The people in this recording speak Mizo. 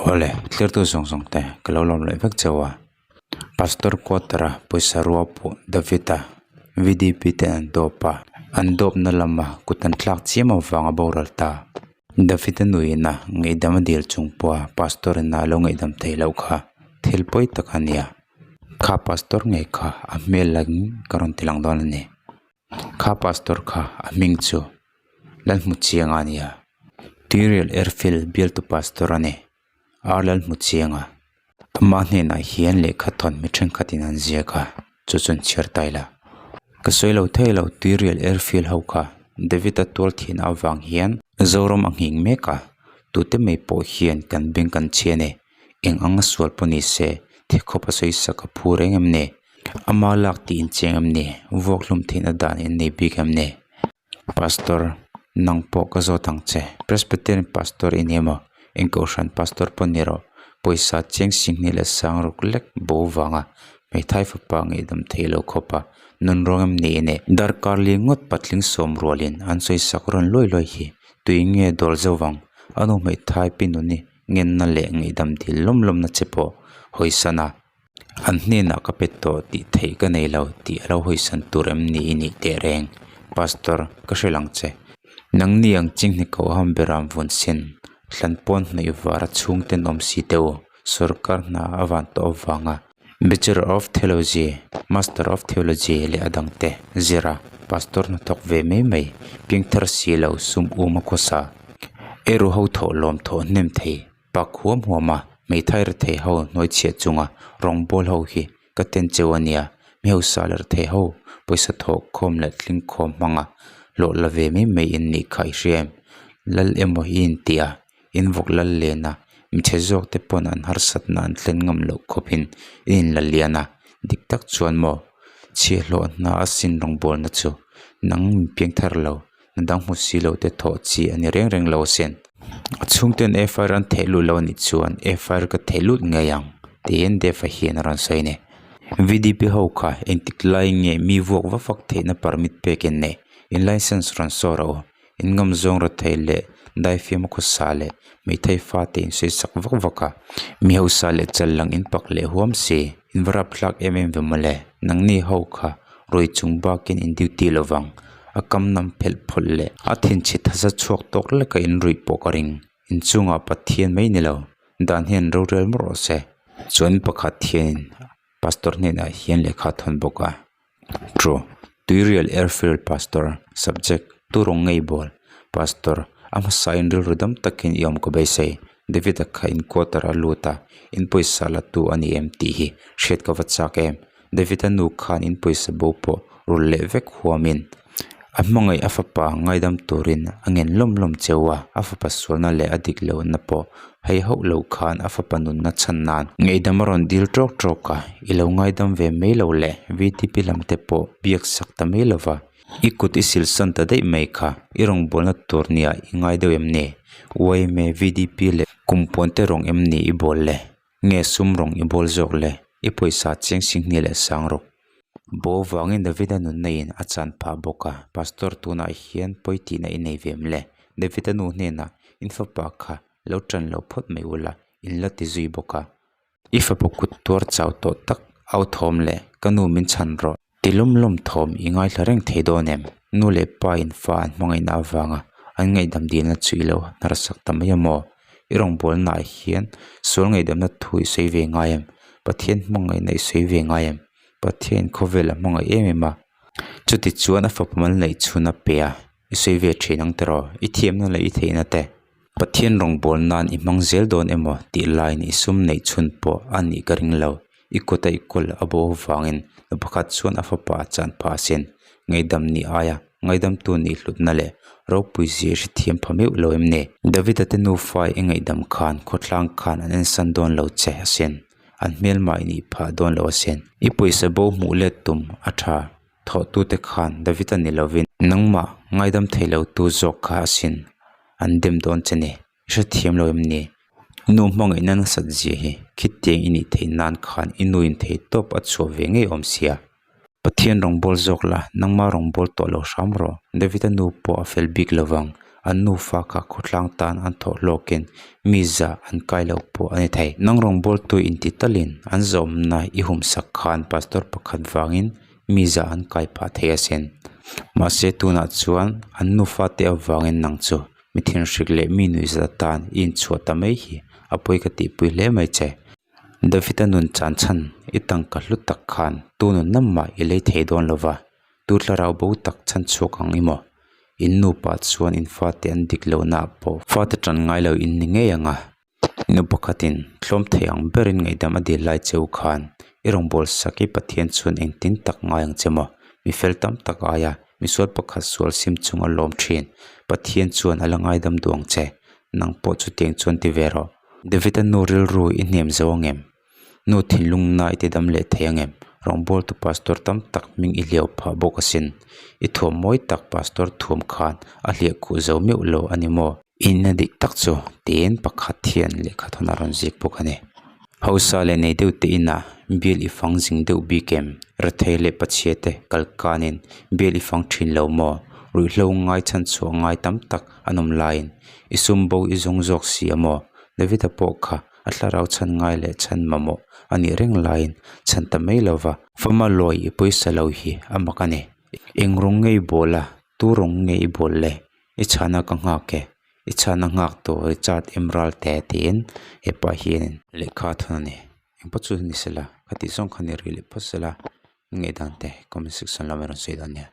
Awle, thlertu zawng zawng te ka lo lawm leh vek chauh a. Pastor quarter a pawisa rua pawh David-a VDP te an dawp a, an dawpna lama kut an thlak chiam avanga boral ta. David-a nuihna ngaihdam a dil chung pawha pastor in a lo ngaihdam theih loh kha thil pawi tak a nia. Kha pastor ngei kha a hmel langin ka rawn ti lang dawn a ni. Kha pastor kha a hming chu Lalhmuchianga a ni a, Tuirial Airfield bialtu pastor a ni, R Lalhmuchianga. Amah hnenah hian lehkha thawn mi thenkhatin an ziak a, chu chuan chhiar ta ila. Ka sawi lo thei lo Tuirial Airfield ho kha David-a tual thihna avang hian Zoram a nghing mek a, tute mai pawh hian kan beng kan chhi a ni. Eng anga sual pawh ni se, thikhawp a sawi sak a phu reng em ni? Ama lak tih incheng em ni? Vuak hlum theihna dan in nei bik em ni? Pastor, nang pawh ka zawt ang che. Presbyterian Pastor i ni emaw? Eng kohhran Pastor pawh ni rawh. Pawisa cheng singhnih leh sang ruk lek bo vanga hmeithai fapa ngaihdam theih loh khawp a nun rawng em ni i nei? Darkar li ngawt patling sawm rualin an sawi sak rawn luai luai hi tui nge dawl zauh vang? A nu hmeithai pi nuni ngenna leh ngaihdam dil lawm lawmna che pawh hawisan a. An hnenah ka pe tawh tih theih ka nei lo tih a lo hawisan tur em ni i nih teh reng. Pastor, ka hre lang che. Nangni ang chinghne koh ham beram vun sen, hlan pawn hnawih var a chhung ten awm si teh u, sorkar hna a van tawh avanga Bachelor of Theology, Master of Theology leh a dangte zira Pastor hnathawk ve mai mai, piangthar si lo sum um a khawsa, eiru ho thawh lawm thawh hnem thei. Pak huam huam a, hmeithai rethei ho hnuai chhiah chunga rawngbâwl ho hi ka ten cheu a nia, mi hausa leh rethei ho pawisa thawh khawm leh tling khawm hmanga hlawh la ve mai mai in nih kha i hria em? Lal emaw hi in ti a, in vawk lal len a, michhe zawk te pawn an harsatna an thlen ngam loh khawpin i inla lian a, dik tak chuan maw chhiahhlawh hna a sin rawngbâwlna chu nang mi piang thar lo. Dang hmu si lo te thawh chi a ni reng reng lo asin. A chhungten FIR an theih lut lo a nih chuan FIR ka theih lut ngei ang tiin Dev-a hian a rawn sawi a ni. VDP ho kha engtik lai nge mi vuak vak vak theihna permit pek in nei? In license rawn saw rawh u. In ngam zawng rawt thei leh daifiam a khawsa leh hmeithai fate in sawi sak vak vak a. Mi hausa leh chal lang in pak leh huam si. In va rapthlak em em ve mawle. Nangni ho kha ruai chung bakin in duty lo vang. A kam nam phelh phawlh leh a thinchhe thaza chhuak tawk leka in ruih pawh ka ring. Inchungah Pathian mai ni lo, dan hian rorel mawrh rawh se. Chuan pakhat hianin pastor hnenah hian lehkha a thawn bawk a. True, Tuirial Airfield Pastor, Subject, Turung ngei bawl, Pastor, a hmasain rilru dam takin i awm ka beisei. David-a kha in quarter a lut a, in pawisa la tu a ni em tih hi hriat ka va chak em. David-a nu khan in pawisa bo pawh rul leh vek huamin a hmangaih a fapa ngaidam turin a ngen lawm lawm cheu a, a fapa sualna leh a dik lohna pawh hei hauh lo khan a fapa nunna chhan nan ngaihdam a rawn dil tawk tawk a, i lo ngaidam ve mai lo le VTP lam te pawh biak sak ta mai lova, i kut i silsan ta daih mai kha, i rawngbawlna tur nia i ngai deuh em ni? Yma, VDP leh kum puan te rawng em ni i bawl le? Nge sum rawng i bawl zawk le? I pawisa chiang singhnih leh sang rawk. Bo vangin Davida nunna in a chan phah bawk a, Pastor tunah hian pawi tihna i nei ve em le? Davida nu hnenah in fapa kha lo tan lo phawt mai ula, in la ti zui bawk a. I fapa kut tuar chau tawh tak au thawm leh ka nu min chhan rawh. Ti lawm lawm thawm i ngaithla reng thei dawn em? Nu leh pa in fa an hmangaihna avanga an ngaihdam dilna chu i lo hnarsak ta mai a maw? I rawngbawlna ah hian sual ngaihdamna thu i sawi ve ngai em? Pathian hmangaihna i sawi ve ngai em? Pathian khawvel a hmangaih em em a, chuti chuan a fapa mal neih chhun a pe a, i sawi ve thin ang tiraw? I thiamna leh i theihna te Pathian rawngbâwl nân i hmang zêl dâwn emaw tih laiin i sum neih chhun pawh a nih ka ring lo. I kut a i kawl a bo avângin nu pakhat chuan a fapa a chan phah asin. Ngaihdam nih aia ngaidamtu nih hlutna leh ropui zia i hrethiam pha meuh lo em ni? Davida te nufa i ngaihdam khân khawtlâng khân an ensan dâwn lo che asin. An hmelmah i nih phah dâwn lo asin. I pawisa bo hmuh let tum a ṭha. Thawhtute khan David a ni lovin nangmah ngaidam thei lo tu zawk kha asin an dem dawn che ni, i hrethiam lo em ni? Nu hmangaihna nasat zia hi khitiang i nih theih nan khan i nu in thei tawp a chhuah ve ngei awm sia. Pathian rawngbâwl zawk la, nangmah rawngbâwl tawh lo hram rawh. David-a nu pawh a fel bik lovang. An nufa kha khawtlang tan an thawh hlawkin mi zah an kai lo pawh a ni thei. Nang rawngbawltu inti talin an zawmna i humsak khan pastor pakhat vangin mi zah an kai phah thei asin. Mahse tunah chuan an nufa te avangin nang chu mi thinhrik leh mi nuihzat atan i inchhuah ta mai hi a pawi ka tihpui hle mai che. David-a nun chan chhan i tangka hlu tak khan tu nun namah i lei thei dawn lova, tu thlarau bo tak chhan chhuak ang i maw? In nupa chuan in fate an dik lohna ah pawh fate tan ngai lo in ni ngei ang a. Nu pakhatin tlawm thei ang berin ngaihdam a dil lai cheu khan i rawngbâwl sak i Pathian chuan engtin tak ngai ang che maw? Mi fel tam tak aia misual pakhat sual sim chung a lawm thin. Pathian chuan a la ngaidam duh ang che. Nang pawh chutiang chuan ti ve rawh. David-a nu rilru i hnem zo ang em? Nu thinlung na i ti dam leh thei ang em? Rawngbawltu pastor tam tak hming i hliau phah bawk asin. I thuam mawi tak pastor thuam khan a hliah khuh zo meuh lo a ni maw? Inna dik tak chu tiin pakhat hian lehkha thawn a rawn zik bawk a ni. Hausa leh nei deuh te inah bial i fang zing deuh bik em? Rethei leh pachhia te kal kanin bial i fang thin lo maw? Ruihhlo ngai chhanchhuah ngai tam tak an awm laiin i sum bo i zawng zawk si a maw? David-a pawh kha a thlarau chhan ngai leh chhan mamawh a nih reng laiin chhan ta mai lova fama lawi i pawisa lo hi a mak a ni. Eng rawng nge i bawl a, tu rawng nge i bawl le? I chhana ka nghak e, i chhana nghak tawh Richard Emerald te tiin hepa hianin lehkha a thawn a ni. Engpawh chu ni sela, khatih zawng kha ni rih leh phawt sela, ngaihdan te comment section lamah rawn sawi dawn nia.